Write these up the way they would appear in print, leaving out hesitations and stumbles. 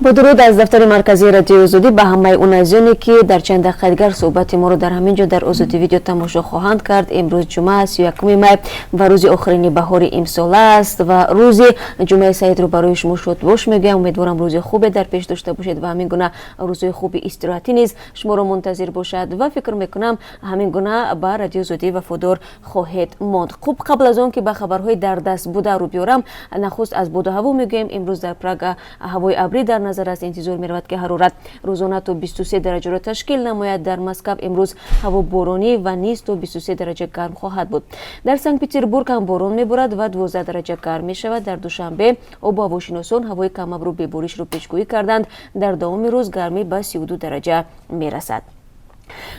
Бо дуруд аз дафтари марказии Радиои Озодӣ ба ҳамаи он азизоне, ки дар чанд дақиқа дигар суҳбати моро дар ҳамин ҷо дар Озодӣ Видео тамошо хоҳанд кард. Имрӯз ҷумъа, 31 май ва рӯзи охирини баҳори имсола аст ва рӯзи ҷумъаи саидро барои шумо шодбош мегӯям. Умедворам, рӯзи хубе дар пеш дошта бошед ва ҳамин гуна рӯзҳои хуби истироҳатӣ низ шуморо мунтазир бошад ва фикр мекунам, ҳамин гуна ба Радиои Озодӣ вафодор хоҳед монд. Хуб, қабл аз он ки ба хабарҳои дар даст буда рӯ биёрам, нахуст аз боду ҳаво мегӯем. Имрӯз дар Прага ҳавои абрӣ дар назар аст. Интизор меравад, ки ҳарорат рӯзона то 23 дараҷаро ташкил намояд. Дар Москав имрӯз ҳаво боронӣ ва низ то 23 дараҷа гарм хоҳад буд. Дар Санкт Петербург ҳам борон меборад ва 12 дараҷа гарм мешавад. Дар Душанбе обу ҳавошиносон ҳавои камабру беборишро пешгӯӣ карданд. Дар давоми рӯз гармӣ ба 32 дараҷа мерасад.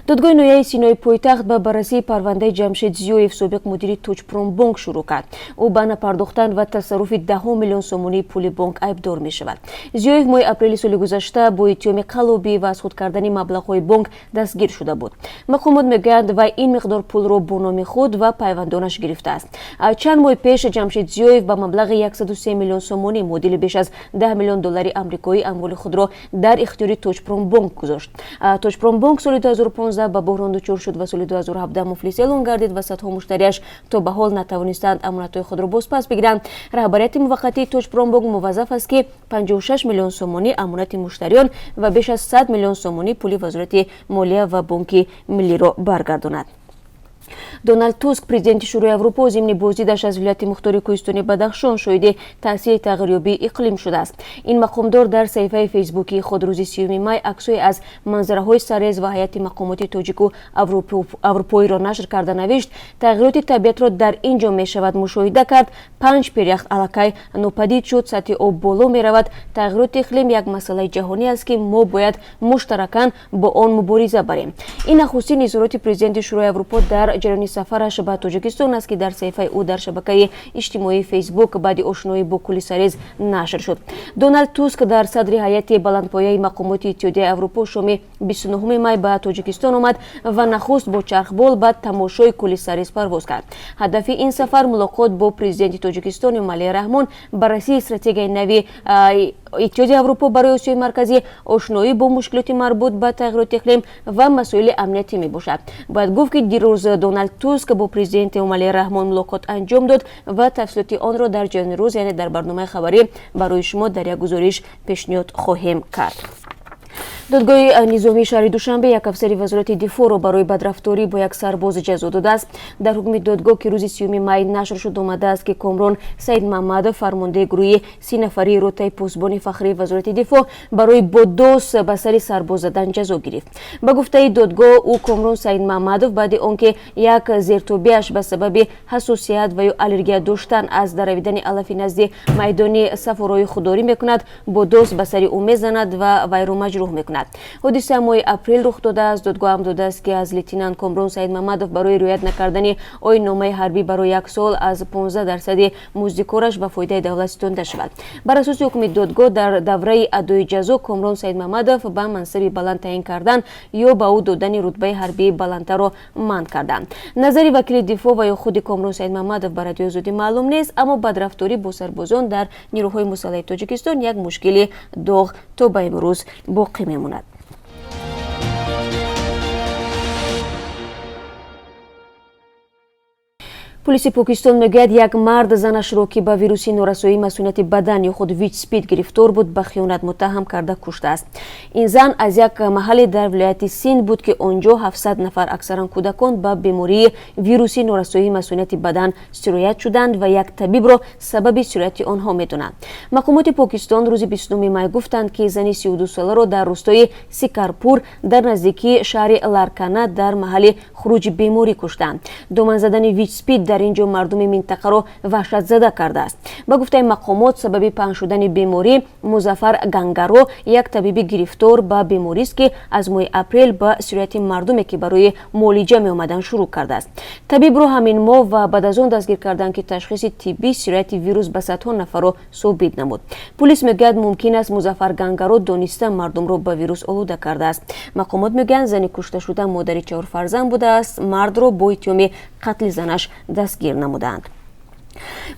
Додгоҳи ноҳияи Синои пойтахт ба баррасии парвандаи Ҷамшед Зиёев, собиқ мудири Тоҷпромбонк, шурӯъ кард. Ӯ ба напардохтан ва тасарруфи даҳо миллион сомонии пули бонк айбдор мешавад. Зиёев моҳи апрели соли гузашта бо иттиҳоми қаллобӣ ва аз худ кардани маблағҳои бонк дастгир шуда буд. Мақомот мегӯянд, вай ин миқдор пулро бо номи худ ва пайвандонаш гирифтааст. Чанд моҳи пеш Ҷамшед Зиёев ба маблағи 103 миллион сомонӣ, муодили беш аз 10 миллион доллари амрикоӣ, амволи худро дар ихтиёри Тоҷпромбонк гузошт. Тоҷпромбонк соли 2015 ба буҳрон дучор шуд ва соли 2017 муфлис эълон гардид ва садҳо муштариаш то ба ҳол натавонистанд амонатҳои худро бозпас бигиранд. Раҳбарияти муваққатии Тоҷпромбонк муваззаф аст, ки 56 миллион сомонӣ амонати муштариён ва беш аз 100 миллион сомонӣ пули Вазорати молия ва Бонки миллиро баргардонад. Доналд Туск, президенти Шӯрои Аврупо, зимни боздидаш аз вилояти мухтори кӯҳистони Бадахшон шоҳиди таъсири тағйирёбии иқлим шудааст. Ин мақомдор дар саҳифаи фейсбукии худ рӯзи 30 май аксҳое аз манзараҳои саррез ва ҳайати мақомоти тоҷику аврупоиро нашр карда навишт: «Тағйироти табиатро дар ин ҷо мешавад мушоҳида кард. Панҷ пирях аллакай нопадид шуд, сатҳи об боло меравад. Тағйироти иқлим як масъалаи ҷаҳонӣ аст, ки мо бояд муштаракан бо он мубориза барем». Ин нахустин изҳороти президенти Шӯрои Аврупо дар ҷараёни сафараш ба Тоҷикистон аст, ки дар саҳифаи ӯ дар шабакаи иҷтимоии Фейсбук баъди ошноӣ бо кӯли Сарез нашр шуд. Доналд Туск дар садри ҳайати баландпояи мақомоти Иттиҳодияи Аврупо шоми 29 май ба Тоҷикистон омад ва нахуст бо чархбол ба тамошои кӯли Сарез парвоз кард. Ҳадафи ин сафар мулоқот бо президенти Тоҷикистон Эмомалӣ Раҳмон, баррасии стратегияи нави Иттиҳоди Аврупо барои Осиёи Марказӣ, ошноӣ бо мушкилоти марбут ба тағйироти иқлим ва масоили амниятӣ мебошад. Бояд гуфт, ки дирӯз Доналд Туск бо президенти Эмомалӣ Раҳмон мулоқот анҷом дод ва тафсилоти онро дар ҷараёни рӯз, яъне дар барномаи хабарӣ, барои шумо дар як гузориш пешниҳод хоҳем кард. Додгоҳи низомии шаҳри Душанбе як афсари Вазорати дифоъро барои бадрафторӣ бо як сарбоз ҷазо додааст. Дар ҳукми додгоҳ, ки рӯзи 30 май нашр шуд, омадааст, ки Комрон Саидмамадов, фармондеҳи гурӯҳи 30 нафарии ротаи посбони фахрии Вазорати дифоъ, барои бо дос ба сари сарбоз задан ҷазо гирифт. Ба гуфтаи додгоҳ, ӯ, Комрон Саидмамадов, баъди он ки як зертобеаш ба сабаби ҳассосият ва ё аллергия доштан аз даравидани алафи назди майдони сафороӣ худдорӣ мекунад, бо дос ба сари ӯ мезанад ва вайро маҷрӯҳ мекунад. Ҳодиса моҳи апрел рух додааст. Додгоҳ амр додааст, ки аз лейтенант Комрон Саидмамадов барои риоят накардани оинномаи ҳарбӣ барои як сол аз 15 дарсади музди кораш ба фоидаи давлат ситонида шавад. Бар асоси ҳукми додгоҳ, дар давраи адои ҷазо Комрон Саидмамадов ба мансаби баланд таъин кардан ё ба ӯ додани рутбаи ҳарбии баландтарро манъ карданд. Назари вакили дифоъ ва ё худи Комрон Саидмамадов ба Радиои Озодӣ маълум нест, аммо бадрафторӣ бо сарбозон дар нирӯҳои мусаллаҳи Тоҷикистон як мушкили доғ то ба имрӯз боқӣ мемонад. Пулиси Покистон мегӯяд, як мард занашро, ки ба вируси норасоии масунияти бадан ё худ ВИЧ СПИД гирифтор буд, ба хиёнат муттаҳам карда куштааст. Ин зан аз як маҳалле дар вилояти Синд буд, ки он ҷо 700 нафар, аксаран кӯдакон, ба бемории вируси норасоии масунияти бадан сироят шуданд ва як табибро сабаби сирояти онҳо медонанд. Мақомоти Покистон рӯзи 29 май гуфтанд, ки зани 32соларо дар рӯстои Сикарпур дар наздикии шаҳри Ларкана дар маҳалли хуруҷи беморӣ куштанд. Доман задани ВИЧ СПИД дар ин ҷо мардуми минтақаро ваҳшатзада кардааст. Ба гуфтаи мақомот, сабаби паҳн шудани беморӣ Музаффар Гангаро, як табиби гирифтор ба беморист, ки аз моҳи апрел ба сирояти мардуме, ки барои муолиҷа меомаданд, шурӯъ кардааст. Табибро ҳамин моҳ ва баъд аз он дастгир карданд, ки ташхиси тиббӣ сирояти вирус ба садҳо нафарро собит намуд. Пулис мегӯяд, мумкин аст, Музаффар Гангаро дониста мардумро ба вирус олуда кардааст. Мақомот мегӯянд, зани кушташуда модари чаҳор фарзанд будааст. Мардро бо иттиҳоми қатли занаш дастгир намуданд.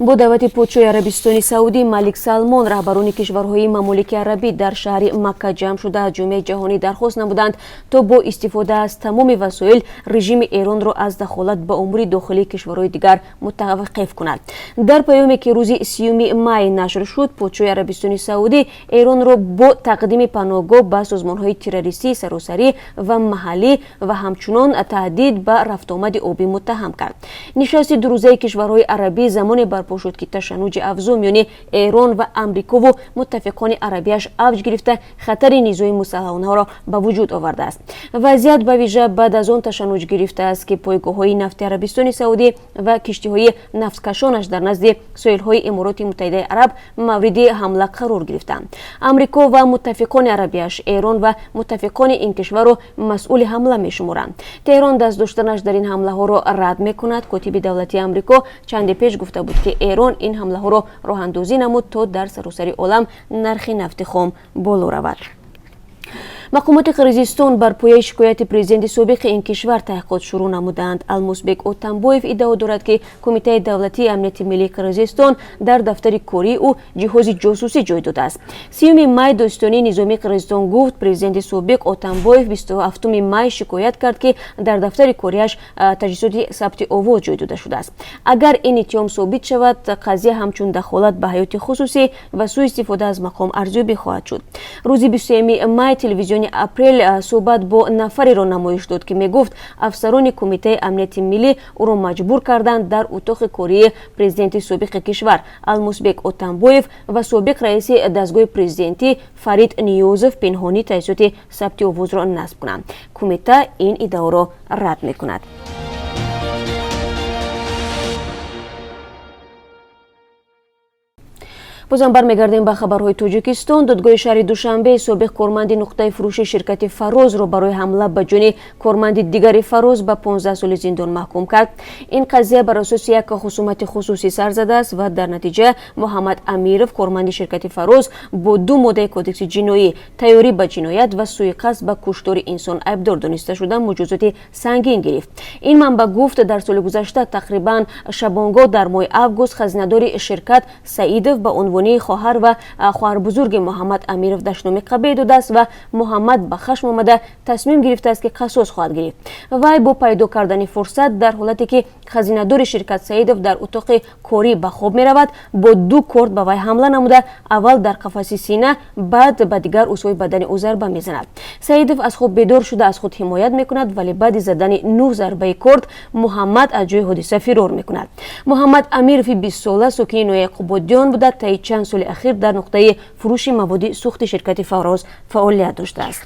Бо даъвати подшоҳи Арабистони Саудӣ Малик Салмон, раҳбарони кишварҳои Мамолики Арабӣ дар шаҳри Макка ҷамъ шуда, аз ҷомеаи ҷаҳонӣ дархост намуданд, то бо истифода аз тамоми васоил режими Эронро аз дахолат ба умури дохилии кишварҳои дигар мутаваққиф кунад. Дар паёме, ки рӯзи 30 май нашр шуд, подшоҳи Арабистони Саудӣ Эронро бо тақдими паноҳгоҳ ба созмонҳои террористии саросарӣ ва маҳаллӣ ва ҳамчунон таҳдид ба рафтуомади обӣ муттаҳам кард. Нишасти дурӯзаи кишварҳои арабӣ замоне барпо шуд, ки ташаннуҷи афзун миёни Эрон ва Амрикову муттафиқони арабияш авҷ гирифта, хатари низои мусаллаҳонаро ба вуҷуд овардааст. Вазъият ба вижа баъд аз он ташаннуҷ гирифтааст, ки пойгоҳҳои нафти Арабистони Саудӣ ва киштиҳои нафткашонаш дар назди соҳилҳои Эмороти Муттаҳидаи Араб мавриди ҳамла қарор гирифтанд. Амрико ва муттафиқони арабияш Эрон ва муттафиқони ин кишварро масъули ҳамла мешуморанд. Теҳрон даст доштанаш дар ин ҳамлаҳоро рад мекунад. Котиби давлатии Амрико чанде пеш гуфта буд, ки Эрон ин ҳамлаҳоро роҳандозӣ намуд, то дар саросари олам нархи нафти хом боло равад. Мақомоти Қирғизистон бар пояи шикояти президенти собиқи ин кишвар таҳқиқот шурӯъ намуданд. Алмусбек Отамбоев иддао дорад, ки Кумитаи давлатии амнияти миллии Қирғизистон дар дафтари кории ӯ ҷиҳози ҷосусӣ ҷой додааст. 30 май додситонии низомии Қирғизистон гуфт, президенти собиқ Отамбоев 27 май шикоят кард, ки дар дафтари кориаш таҷҳизоти сабти овоз ҷой дода шудааст. Агар ин иттиҳом собит шавад, қазия ҳамчун дахолат ба ҳаёти хусусӣ ва сӯистифода аз мақом арзёбӣ хоҳад шуд. Рӯзи 23 май телевизиони Апрел суҳбат бо нафареро намоиш дод, ки мегуфт, афсарони Кумитаи амнияти миллӣ ӯро маҷбур карданд дар утоқи кории президенти собиқи кишвар Алмусбек Отамбоев ва собиқ раиси дастгоҳи президентӣ Фарид Ниёзов пинҳонӣ таҷҳизоти сабти овозро насб кунанд. Кумита ин иддаоро рад мекунад. Бозам бармегардем ба хабарҳои Тоҷикистон. Додгоҳи шаҳри Душанбе собиқ корманди нуқтаи фурӯши ширкати Фарозро барои ҳамла ба ҷони корманди дигари Фароз ба 15 соли зиндон маҳкум кард. Ин қазия бар асоси як хусумати хусусӣ сар задааст ва дар натиҷа Муҳаммад Амиров, корманди ширкати Фароз, бо ду моддаи Кодекси ҷиноӣ, тайёрӣ ба ҷиноят ва сӯиқасд ба куштори инсон айбдор дониста шуда, муҷозоти сангин гирифт. Ин манбаъ гуфт, дар соли гузашта, тақрибан шабонгоҳ дар моҳи август, хазинадори ширкат Саидов ба унвони хоҳар ва хоҳарбузурги Муҳаммад Амиров дашноми қабеҳ додааст ва Муҳаммад ба хашм омада, тасмим гирифтааст, ки қасос хоҳад гирифт. Вай бо пайдо кардани фурсат, дар ҳолате ки хазинадори ширкат Саидов дар утоқи корӣ ба хоб меравад, бо ду корд ба вай ҳамла намуда, аввал дар қафаси сина, баъд ба дигар узвҳои бадани ӯ зарба мезанад. Саидов аз хоб бедор шуда, аз худ ҳимоят мекунад, вале баъди задани нӯҳ зарбаи корд Муҳаммад аз ҷои ҳодиса фирор мекунад. Муҳаммад Амирови 20сола сокини ноҳияи Қубодиён буда, таи чанд соли ахир дар нуқтаи фурӯши маводи сӯхти ширкати Фароз фаъолият доштааст.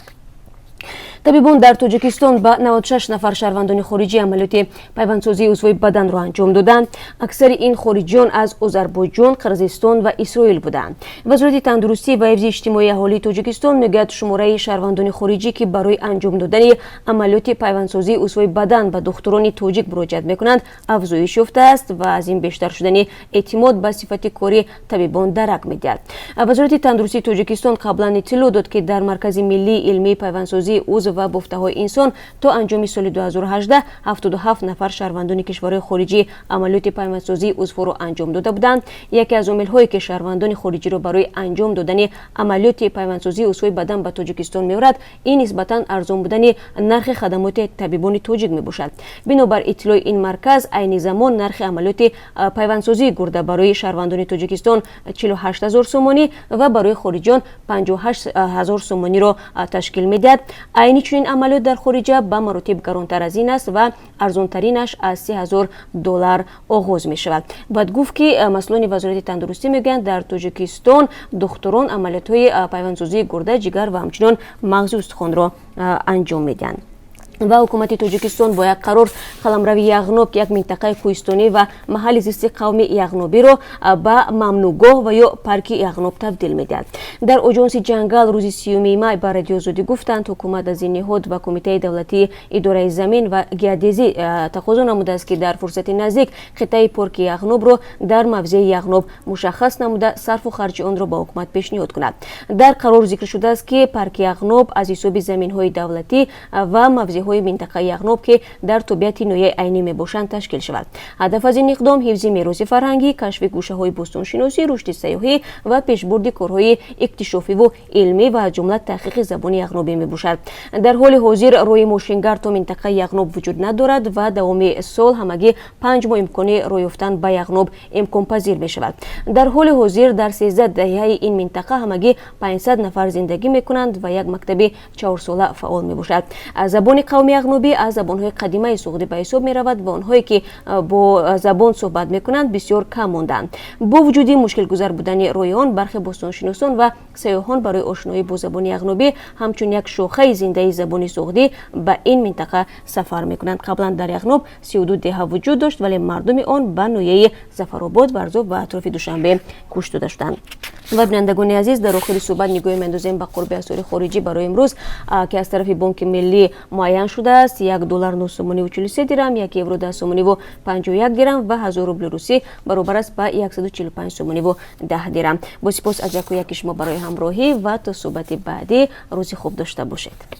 Табибон дар Тоҷикистон ба 96 нафар шаҳрвандони хориҷӣ амалиёти пайвандсозии узвҳои баданро анҷом доданд. Аксари ин хориҷиён аз Озарбойҷон, Қирғизистон ва Исроил буданд. Вазорати тандурустӣ ва ҳифзи иҷтимоии аҳолии Тоҷикистон мегӯяд, шумораи шаҳрвандони хориҷӣ, ки барои анҷом додани амалиёти пайвандсозии узвҳои бадан ба духтурони тоҷик муроҷиат мекунанд, афзоиш ёфтааст ва аз ин бештар шудани эътимод ба сифати кори табибон дарак медиҳад. Вазорати тандурустии Тоҷикистон қаблан иттилоъ дод, ки дар Маркази миллии илмии пайвандсозии узв ва бофтаҳои инсон то анҷоми соли 2018 77 нафар шаҳрвандони кишварҳои хориҷӣ амалиёти пайвандсозии узвҳоро анҷом дода буданд. Яке аз омилҳое, ки шаҳрвандони хориҷиро барои анҷом додани амалиёти пайвандсозии узвҳои бадан ба Тоҷикистон меорад, ин нисбатан арзон будани нархи хадамоти табибони тоҷик мебошад. Бинобар иттилои ин марказ, айни замон нархи амалиёти пайвандсозии гурда барои шаҳрвандони Тоҷикистон 48 ҳазор сомонӣ ва барои хориҷиён 58 ҳазор сомониро ташкил медиҳад. Айни чунин амалиёт дар хориҷа ба маротиб гаронтар аз ин аст ва арзонтаринаш аз 3000 доллар оғоз мешавад. Бояд гуфт, ки масъулони Вазорати тандурустӣ мегӯянд, дар Тоҷикистон духтурон амалиётҳои пайвандсозии гурда, ҷигар ва ҳамчунон мағзи устухонро анҷом медиҳанд. Ва ҳукумати Тоҷикистон бо як қарор қаламрави Яғноб, ки як минтақаи кӯҳистонӣ ва маҳалли зисти қавми яғнобиро, ба мамнӯъгоҳ ва ё парки Яғноб табдил медиҳад. Дар Оҷонси ҷангал рӯзи 30 май ба Радиои Озодӣ гуфтанд, ҳукумат аз ин ниҳод ва Кумитаи давлатии идораи замин ва геодезӣ тақозо намудааст, ки дар фурсати наздик қитъаи парки Яғнобро дар мавзеи Яғноб мушаххас намуда, сарфу харҷи онро ба ҳукумат пешниҳод кунад. Дар қарор зикр шудааст, ки парки Яғноб аз ҳисоби заминҳои давлатӣ ва мавзеъҳои деҳаҳои минтақаи Яғноб, ки дар тобеияти ноҳияи Айнӣ мебошанд, ташкил шавад. Ҳадаф аз ин иқдом ҳифзи мероси фарҳангӣ, кашфи гӯшаҳои бостоншиносӣ, рушди сайёҳӣ ва пешбурди корҳои иктишофиву илмӣ ва аз ҷумла таҳқиқи забони яғнобӣ мебошад. Дар ҳоли ҳозир роҳи мошингард то минтақаи Яғноб вуҷуд надорад ва давоми сол ҳамагӣ 5 моҳ имкони роҳ ёфтан ба Яғноб имконпазир мешавад. Дар ҳоли ҳозир дар 13 деҳаи ин минтақа ҳамагӣ 500 нафар зиндагӣ мекунанд ва як мактаби чаҳорсола фаъол мебошад. Забони қавми яғнобӣ аз забонҳои қадимаи суғдӣ ба ҳисоб меравад ва онҳое, ки бо забон суҳбат мекунанд, бисёр кам мондаанд. Бо вуҷуди мушкилгузар будани роҳи он, бархе бостоншиносон ва сайёҳон барои ошноӣ бо забони яғнобӣ ҳамчун як шохаи зиндаи забони суғдӣ ба ин минтақа сафар мекунанд. Қаблан дар Яғноб 32 деҳа вуҷуд дошт, вале мардуми он ба ноҳияи Зафаробод, Варзоб ва атрофи Душанбе кӯч дода шуданд. Ва, бинандагони азиз, дар охири суҳбат нигоҳе меандозем ба қурби асъори хориҷӣ барои имрӯз, ки аз тарафи Бонки Миллӣ муайян шудааст. 1 доллар 9 сомониву 43 дирам, 1 евро 10 сомониву 51 дирам ва 1000 рубли русӣ баробар аст ба 145 сомониву 10 дирам. Бо сипос аз яку яки шумо барои ҳамроҳӣ ва то суҳбати баъдӣ рӯзи хуб дошта бошед.